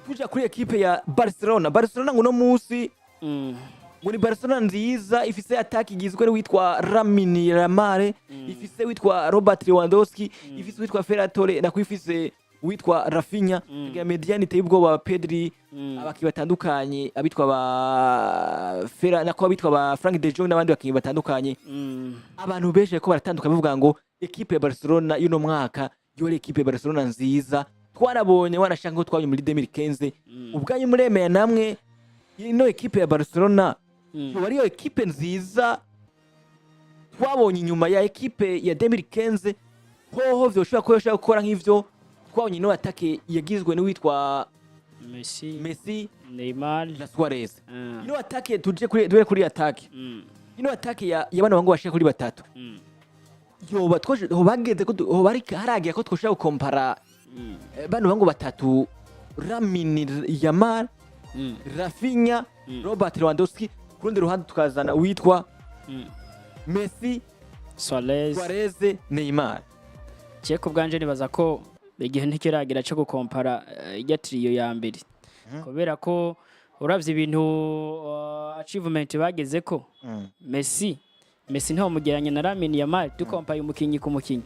Tuja kuri ekipe ya Barcelona. Barcelona ngo uno munsi ngo ni Barcelona nziza, ifise attaque igizwe n'uwitwa Lamine Yamal, ifise witwa Robert Lewandowski, ifise witwa Ferran Torres, nako ifise witwa Raphinha, ikagira médiane iteye ubwoba, Pedri, abakinnyi batandukanye, abitwa ba Ferran, nako abitwa ba Frank de Jong n'abandi bakinnyi batandukanye. Abantu benshi bariko baratandukanye bavuga ngo ekipe ya Barcelona y'uno mwaka yo ari ekipe ya Barcelona nziza twarabonye, wanashaka ko twabonye muri 2015. Ubwanyu muremeye namwe ino ekipe ya Barcelona yoba ariyo ekipe nziza twabonye inyuma ya ekipe ya 2015? Hoho vyoshobora ko yoshobora gukora nk'ivyo twabonye, ino attaque yagizwe n'uwitwa Messi, Messi Neymar na Suarez. Ino attaque, tuje kuri, duhere kuri attaque. Ino attaque ya bano bango bashika kuri batatu, yoba twoje hoba hageze ko hoba haragiye ko twoshobora gukompara bano bango batatu, Lamine Yamal, Raphinha, Robert Lewandowski, ku rundi ruhande tukazana uwitwa Messi, Suarez, Suarez, Neymar? Je ku bwanje nibaza ko igihe ntikiragira cyo gukompara ijya trio ya mbere, kubera ko uravye ibintu, achievement bageze ko Messi ntamugeranya na Lamine Yamal. Dukompaye umukinyi ku mukinyi,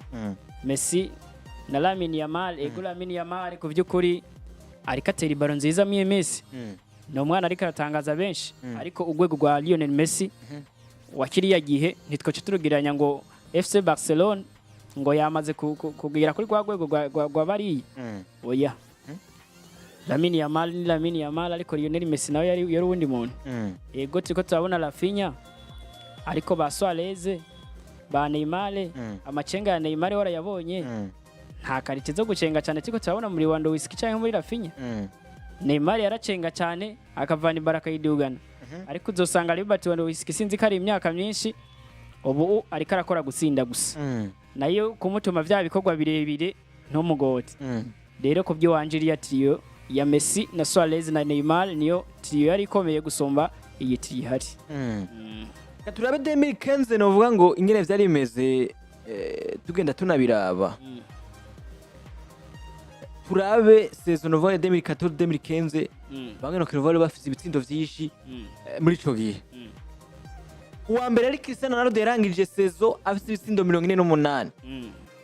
Messi na Lamine Yamal, ego, Lamine Yamal ku by'ukuri ariko atera ibaro nziza mwiye Messi, ni umwana ariko aratangaza benshi, ariko urwego rwa Lionel Messi wa kiriya gihe ntitwace turugereranya ngo FC Barcelona ngo yamaze kugera kuri rwa rwego rwa bariya. Oya, Lamine Yamal ni Lamine Yamal, ariko Lionel Messi nawe yari uwundi muntu. Yego, turiko turabona Raphinha, ariko ba Suarez, ba Neymar, amacenga ya Neymar warayabonye, nta qualité zo gucenga cyane turiko turabona muri Lewandowski cyangwa muri Raphinha. Neymar yaracenga cyane akavana ibara akayidugana, ariko uzosanga Robert Lewandowski, sinzi ko ari imyaka myinshi ubu ariko arakora gutsinda gusa, nayo kumutuma vya bikorwa birebire ntumugote. Rero ku by'iwanje, iriya trio ya Messi na Suarez na Neymar niyo trio yari ikomeye gusumba iyi trio ihari. Reka turabe 2015, novuga ngo ingene vyari bimeze, tugenda tunabiraba. Turabe saison, novuga, ya 2014 2015, bamwe no bari bafise ibitsindo vyinshi muri ico gihe. Uwa mbere ari Cristiano Ronaldo, yarangije saison afise ibitsindo 48.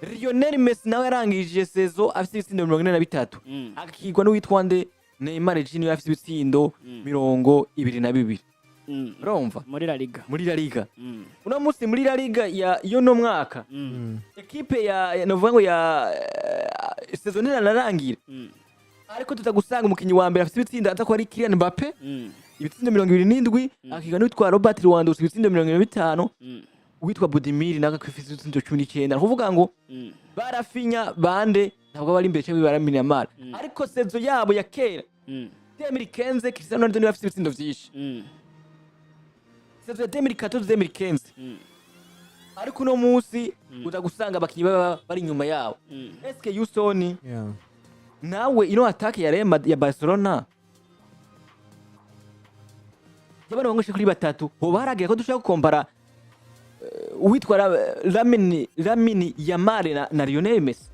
Lionel Messi nawe yarangije saison afise ibitsindo 43, akigwa n'uwitwa nde, Neymar Junior, afise ibitsindo 22. Urumva? Muri La Liga. Muri La Liga. Uno munsi muri La Liga ya y'uno mwaka, ekipe ya novuga ngo ya saison ntiranarangira, ariko tutagusanga umukinyi wa mbere afise ibitsindo aza ko ari Kylian Mbappe, ibitsindo 27, akiga n'uwitwa Robert Lewandowski, ibitsindo 25, uwitwa Budimir nawe afise ibitsindo 19. Ni ukuvuga ngo ba Raphinha bande ntabwo bari imbere cyangwa ba Lamine Yamal, ariko saison yabo ya kera, 2015, Cristiano Ronaldo niwe afise ibitsindo vyinshi, saison ya 2014 2015, ariko uno munsi uza gusanga abakinyi baba bari inyuma yabo. Eske Houston, nawe ino attaque ya Real ya Barcelona y'abana bangoshe kuri batatu, hoba haragira ko dushobora gukompara uwitwa Lamine Yamal na Lionel Messi?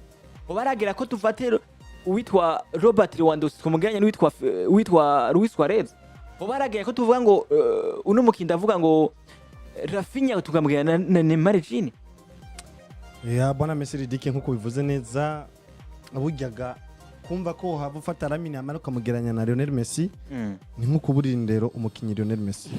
Hoba haragira ko tufate uwitwa Robert Lewandowski tumugereranya n'uwitwa uwitwa Luis Suarez? Hoba haragira ko tuvuga ngo uno mukinyi, ndavuga ngo Raphinha, tukamubwira na Neymar Junior? Ya bwana Messi Ridike, nkuko bivuze neza, buryaga kumva ko waba ufata Lamine Yamal ukamugereranya na Lionel Messi ni nko kuburira indero umukinnyi Lionel Messi.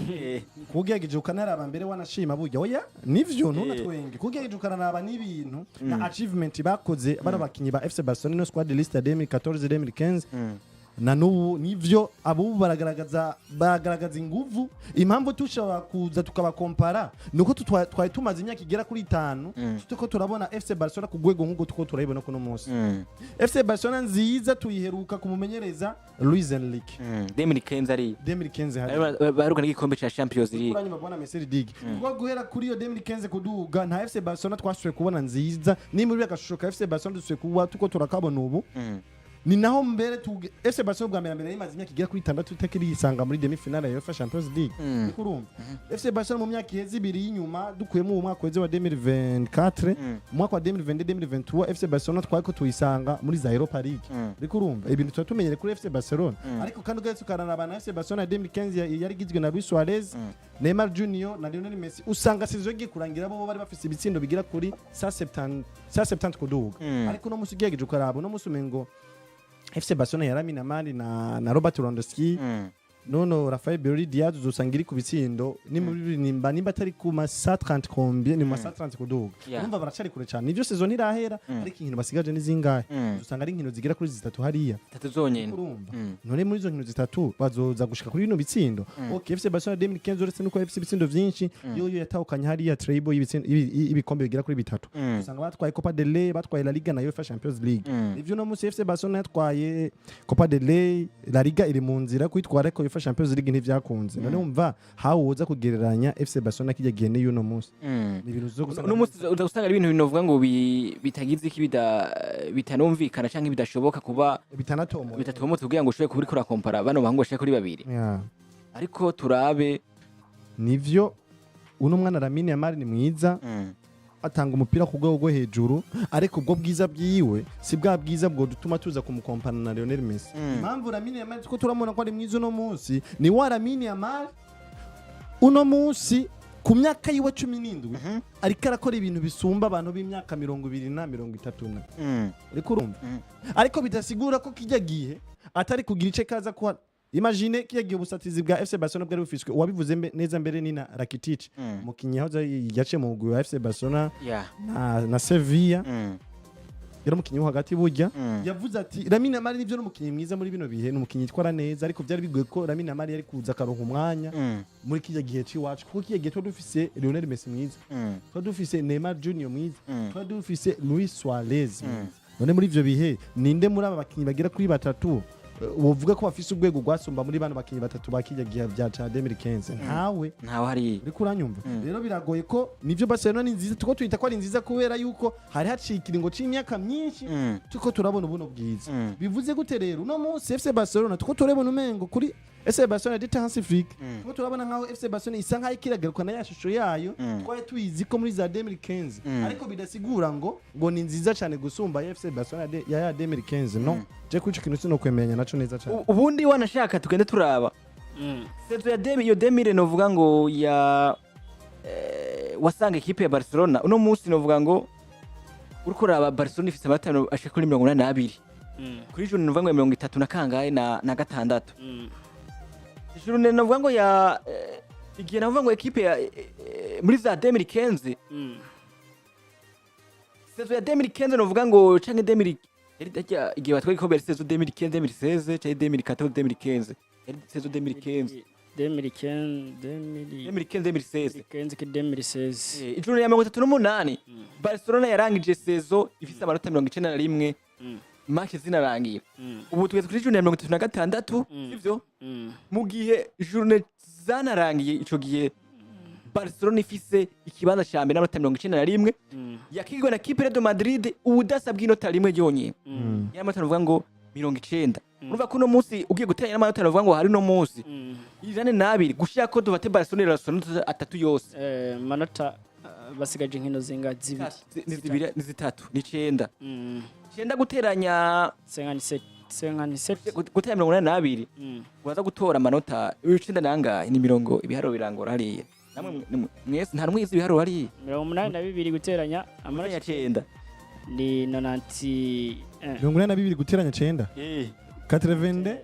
Kugerageje ukanaraba mbere wanashima, burya oya nivyo, ntunatwenge. Kugerageje ukanaraba n'ibintu na achievement bakoze bano bakinyi ba FC Barcelona, no squad list ya 2014 2015 na nubu, nivyo, abubu baragaragaza inguvu. Impamvu tushobora kuza tukabakompara nuko twari tumaze imyaka igera kuri 5 tuko turabona FC Barcelona ku rwego nk'ubwo tuko turayibona kuno munsi. FC Barcelona nziza tuyiheruka kumumenyereza Luis Enrique. 2015 ari 2015 hari baherukana igikombe ca Champions League. Uranyuma bwana Messi Dig, kuko guhera kuri iyo 2015 kuduga nta FC Barcelona twasubiye kubona nziza. Ni muri agashusho ka FC Barcelona dusubiye kuba tuko turakabona ubu. Ni naho mbere FC Barcelona bwa mbere yari imaze imyaka igera kuri 6 itakiri yisanga muri demi finale ya UEFA Champions League. Niko urumva FC Barcelona mu myaka iheze 2 y'inyuma, dukuyemo uwo mwaka weze wa 2024, mu mwaka wa 2022, 2023, FC Barcelona twari ko tuyisanga muri za Europa League. Ariko urumva ibintu tuba tumenyere kuri FC Barcelona. Ariko kandi ugahita ukaraba na FC Barcelona ya 2015 yari igizwe na Luis Suarez, Neymar Junior na Lionel Messi, usanga saison igiye kurangira bo bari bafise ibitsindo bigira kuri 170, 170 kuduga. Ariko uno musi ugerageje ukaraba, uno musi umengo FC Barcelona ya Lamine Yamal na Robert Lewandowski, nono Rafael Brito Diaz, uzosanga iri ku bitsindo ni muri nimba atari ku ma 130 combien, ni mu ma 130 kuduga. Urumva baracari kure cyane. Nivyo, saison ntirahera, ariko inkino basigaje ni zingahe? Usanga ari inkino zigera kuri 3 hariya. Tatu zonyene. Urumva none muri izo nkino 3 bazoza gushika kuri bino bitsindo? Okay, FC Barcelona 2015, uretse nuko FC ibitsindo vyinshi, yo yatahukanye hariya treble y'ibitsindo, ibikombe bigera kuri bitatu. Usanga batwaye Copa del Rey, batwaye La Liga na UEFA Champions League. Ivyo no musi FC Barcelona yatwaye Copa del Rey, La Liga iri mu nzira kwitwara, ariko UEFA Champions League ntivyakunze. None wumva hawoza kugereranya FC Barcelona kijya gihe n'uno munsi? Ni ibintu zo gusanga Uno munsi uza gusanga ari ibintu binovuga ngo bitagize iki, bitanumvikana canke bidashoboka kuba bitanatomoye. Bitatomotse kugira ngo ushobore kuba uriko urakompara bano bahungu bashika kuri babiri. Ariko turabe. Nivyo, uno mwana Lamine Yamal ni mwiza, atanga umupira ku rwego rwo hejuru, ariko ubwo bwiza bwiwe si bwa bwiza bwo dutuma tuza kumukompana na Lionel Messi. Impamvu Lamine Yamal two turamubona ko ari mwiza uno munsi, ni wa Lamine Yamal uno munsi ku myaka yiwe 17 ariko arakora ibintu bisumba abantu b'imyaka 20 na 30 na. Ariko urumva, ariko bidasigura ko kijya gihe atari kugira ice kaza kuha. Imagine kijya gihe ubusatizi bwa FC Barcelona bwari bufiswe, uwabivuze neza mbere ni na Rakitic, umukinnyi yahoze yaciye mu mugwi wa FC Barcelona na Sevilla, yari umukinnyi wo hagati burya. Yavuze ati Lamine Yamal nivyo ni umukinnyi mwiza muri bino bihe, ni umukinnyi yitwara neza, ariko byari bigoye ko Lamine Yamal yari kuza akaronka umwanya muri kijya gihe c'iwacu, kuko kijya gihe twari dufise Lionel Messi mwiza, twari dufise Neymar Junior mwiza, twari dufise Luis Suarez mwiza. None muri ivyo bihe ninde muri aba bakinyi bagera kuri batatu wovuga ko bafise urwego rwasumba muri bano bakinyi batatu ba kijya gihe vya ca 2015? Ntawe. Ntawe hari. Uriko uranyumva? Rero biragoye ko nivyo Barcelona ni nziza, tuko tuyita ko ari nziza kubera yuko hari haciye ikiringo c'imyaka myinshi tuko turabona ubuno bwiza. Bivuze gute rero? Uno munsi FC Barcelona tuko turabona umengo kuri FC Barcelona de Hansi Flick, tuko turabona nkaho FC Barcelona isa nkaho ikiragarukana ya shusho yayo twari tuyizi ko muri za 2015, ariko bidasigura ngo ni nziza cyane gusumba FC Barcelona ya 2015. No je kuri ico kintu sinokwemeranya naco neza cyane. Ubundi wanashaka tugende turaba saison ya demi, iyo 2000 novuga ngo ya wasanga ekipe ya Barcelona uno munsi novuga ngo uriko uraba Barcelona ifise amanota ashika kuri 82 kuri journée novuga ngo ya 30 na kangahe na gatandatu. Journée novuga ngo ya igihe navuga ngo ekipe ya muri za 2015, saison ya 2015 novuga ngo canke 2000 yari igihe batwaye igikombe, yari saison 2015 2016 canke 2014 2015, yari saison 2015. 2015. 2015 2016. 2015 ki 2016. Ijuru ya 38 Barcelona yarangije saison ifise amanota 91 match zinarangiye. Ubu tugeze kuri journée ya 36, sivyo? Mu gihe journée zanarangiye ico gihe Barcelona ifise ikibanza ca mbere n'amanota 91, yakigwe na Kipe de Madrid ubudasa bw'inota rimwe ryonyene, y'amanota novuga ngo 90. Urumva ko uno munsi ugiye guteranya n'amanota novuga ngo hari uno munsi 102, gushira ko dufate Barcelona irasona atatu yose. Manota basigaje inkino zinga? 2? Ni 2, ni 3, ni 9. 9 guteranya 57, 57. Guteranya 82, uraza gutora amanota 90 nangahe? Ni mirongo, ibiharuro birangora hariya. Namwe mwese nta numwe yize ibiharuro hariya. 82 guteranya amanota amanota 9. Ni 90. 82 guteranya 9, 82.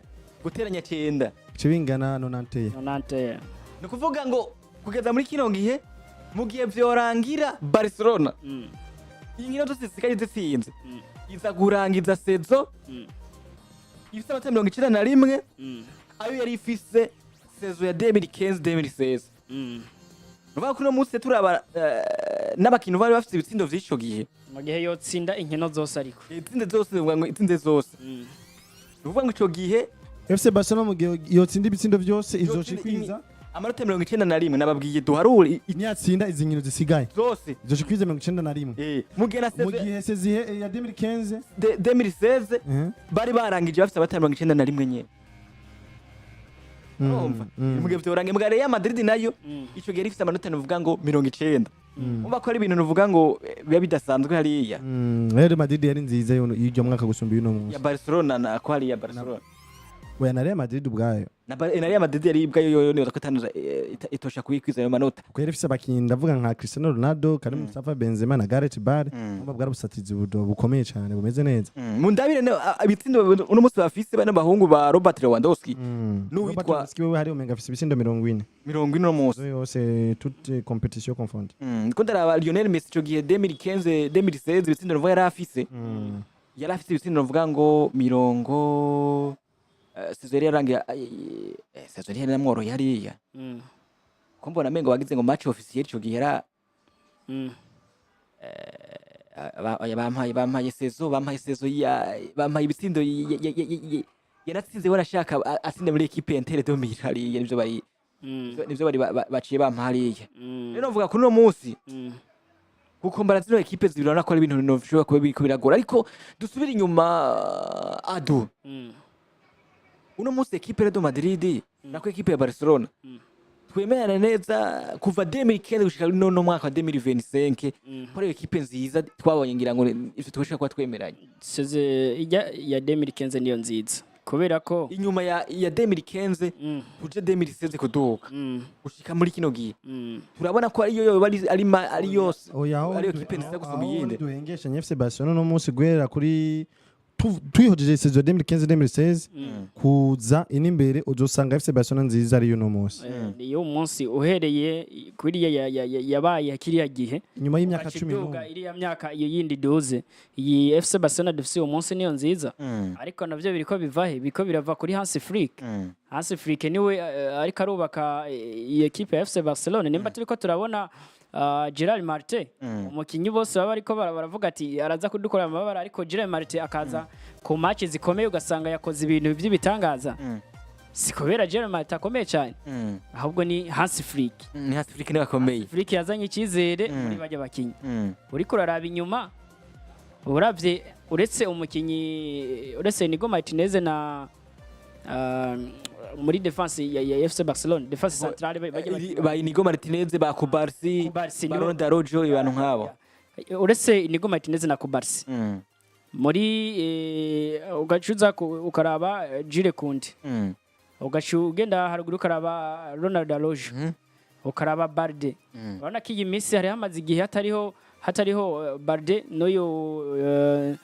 Guteranya 9. Bice bingana 91. 90. Ni ukuvuga ngo kugeza muri kino gihe, mu gihe vyorangira Barcelona inkino zose zisigaye zitsinze, iza kurangiza saison ifise amanota 91, ayo yari ifise saison ya 2015 2016. Nuvuga ko uno munsi turaba n'abakintu bari bafise ibitsindo vy'ico gihe. Mu gihe yotsinda inkino zose ariko. Itsinze zose, nuvuga ngo itsinze zose, nuvuga ngo ico gihe FC Barcelona mu gihe yotsinda ibitsindo byose izoca Yotsinda ikwiza Amanota 91, nababwiye duharure Niyatsinda izi nkino zisigaye, zose, izoshikwize 91. Mu gihe na Mu saison gihe saison ya 2015, 2016 bari barangije bafise amanota 91 nyene. Urumva, mu gihe vyorangiye mu Real Madrid nayo ico gihe ifise amanota nuvuga ngo 90. Umva ko ari ibintu nuvuga ngo biba bidasanzwe hariya. Real Madrid yari nziza y'iryo mwaka gusumba y'uno munsi. Ya Barcelona na ko hariya Barcelona. Oya, na Real Madrid ubwayo. Na Real Madrid yari ibwayo yoyo, nibaza ko itanuza itosha kuyikwiza ayo manota. Kuko yari ifise abakinyi, ndavuga nka Cristiano Ronaldo, Karim Mustafa Benzema na Gareth Bale. Umva, bwari busatizi bukomeye cyane, bumeze neza. Mundabire ibitsindo uno munsi bafise bano bahungu ba Robert Lewandowski n'uwitwa Robert Lewandowski wewe hari umenga afise ibitsindo 40. 40 uno munsi. Zo yose, toute compétition confondue. Ko ndaraba Lionel Messi ico gihe 2015, 2016, ibitsindo nuvuga yari afise ibitsindo nuvuga ngo mirongo saison yari yarangiye, saison yari yaramworoheye hariya. Ko mbona amengo wagize ngo match officiel ico gihe yara bampaye saison ya bampaye ibitsindo yanatsinze, warashaka atsinda muri équipe Inter de Milan hariya, nivyo bari nivyo bari baciye bampa hariya. Rero novuga kuri uno munsi, kuko mbara zino équipe zibiri, urabona ko ari ibintu bishobora kuba biriko biragora, ariko dusubire inyuma adu. Uno munsi équipe Real Madrid nako équipe ya Barcelona, twemerana neza kuva 2015 gushika no mwaka wa 2025 ko ari équipe nziza twabonye. Ngira ngo ivyo twashobora kuba twemeranye. Saison ijya ya 2015 niyo nziza kubera ko Inyuma ya 2015 kuje 2016 kuduka gushika muri kino gihe, turabona ko ariyo yoba ari yose Oya, aho ariyo équipe nziza gusumba aho iyindi. Duhengesha FC Barcelona no munsi guhera kuri twihojeje saison 2015 2016 kuza ino imbere, uzosanga FC Barcelona nziza ariyo no munsi. Niyo munsi uhereye kuri yabaye kiriya gihe. Nyuma y'imyaka ugaca 10 iduga n'umwe. Iriya myaka iyo yindi duze, iyi FC Barcelona dufise uyu munsi niyo nziza. Ariko navyo biriko biva he? Biriko birava kuri Hansi Flick. Hansi Flick niwe ariko arubaka iyi équipe ya FC Barcelona. Nimba turiko turabona Gerard Martin, umukinyi bose baba ariko baravuga ati araza kudukorera amabara, ariko Gerard Martin akaza ku match zikomeye ugasanga yakoze ibintu by'ibitangaza, si kubera Gerard Martin akomeye cyane, ahubwo ni Hansi Flick. Ni Hansi Flick niwe akomeye. Flick yazanye icyizere muri bajya bakinyi. Uriko uraraba inyuma, uravye uretse umukinyi, uretse Inigo Martinez na muri défense ya FC Barcelona, défense centrale, bajya bakinyi. Ba Inigo Martinez, ba Cubarsi, Cubarsi ba nibo- Ronald Araujo, abantu nk'abo. Uretse Inigo Martinez na Cubarsi muri ugacuza ukaraba Jules Koundé, ugaca ugenda haruguru ukaraba Ronald Araujo, ukaraba Balde. Urabona ko iyi minsi hari hamaze igihe hatariho Balde n'uyu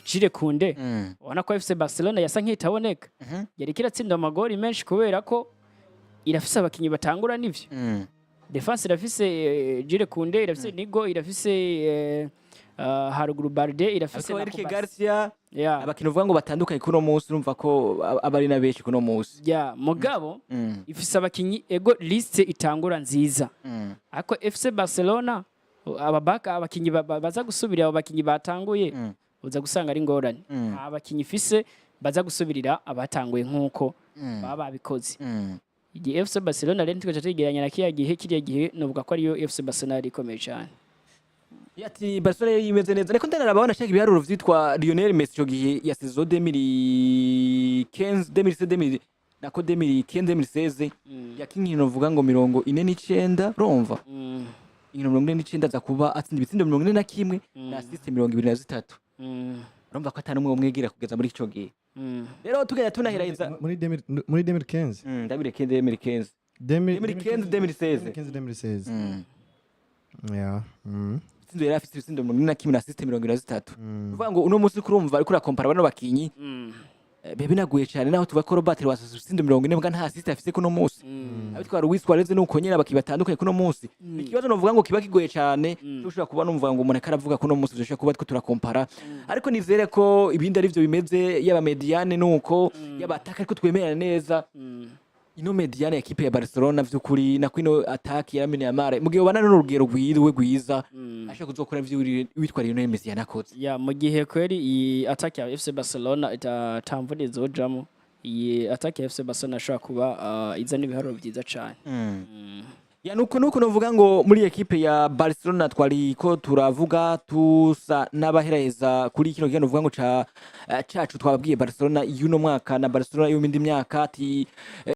Jules Koundé. Ubona ko FC Barcelona yasa nk'itaboneka, yariko iratsinda amagori menshi kubera ko irafise abakinyi batangura n'ivyo. Défense irafise Jules Koundé, irafise Inigo, irafise haruguru Balde, irafise ariko na Eric Cubarsi. Garcia, abakinyi uvuga ngo batandukanye kuno munsi, urumva ko aba ari na benshi kuno munsi. Yeah, mugabo ifise abakinyi, ego, liste itangura nziza, ariko FC Barcelona ababaka abakinyi baza gusubirira abo bakinyi batanguye, uza gusanga ari ingorane. Abakinyi ifise baza gusubirira abatanguye nk'uko baba babikoze. Igihe FC Barcelona rero ntitwaca tuyigereranya na kiriya gihe. Kiriya gihe novuga ko ariyo FC Barcelona yari ikomeye cyane. Ati Barcelona yari imeze neza, ariko ndanaraba banashaka ibiharuro vyitwa Lionel Messi ico gihe ya saison 2015 2016 2000 nako 2015 2016, yakinkino novuga ngo 49, urumva, inkino 49 aza kuba atsinda ibitsindo 41 na assist 23. Urumva ko atari umwe umwigira kugeza muri ico gihe. Rero tugenda tunaheraheza. Muri 2015. Ndabireke 2015, 2015 2016. 2015 2016, yeah. Ibitsindo yari afise ibitsindo 41 na assist 23. Uvuga ngo uno munsi kurumva ariko urakompara bano bakinyi, biba binagoye cyane, naho tuvuga ko Robert Lewandowski ibitsindo 40 mbwa nta assist afise kuno munsi, abitwa Luis Suarez nuko nyene, abakinyi batandukanye kuno munsi. Ikibazo novuga ngo kiba kigoye cyane, ushobora kuba numva ngo umuntu akaravuga kuno munsi dushobora kuba two turakompara, ariko nizere ko ibindi ari byo bimeze, yaba médiane nuko yaba attaque, ariko twemerana neza ino médiane ya équipe ya Barcelona vy'ukuri, nako ino attaque ya Lamine Yamal, mu gihe ubana n'urugero rwiwe rwiza, ashaka kuzokora ivyo witwa Lionel Messi yanakoze. Ya, mu gihe kweri iyi attaque ya FC Barcelona itamvura izojamo. Iyi attaque ya FC Barcelona ashobora kuba izana ibiharuro byiza cane. Ya, nuko novuga ngo muri ekipe ya Barcelona twari ko turavuga, tusa n'abaheraheza kuri kino kiganiro, novuga ngo ca cacu twababwiye Barcelona y'uno mwaka na Barcelona y'indi myaka ati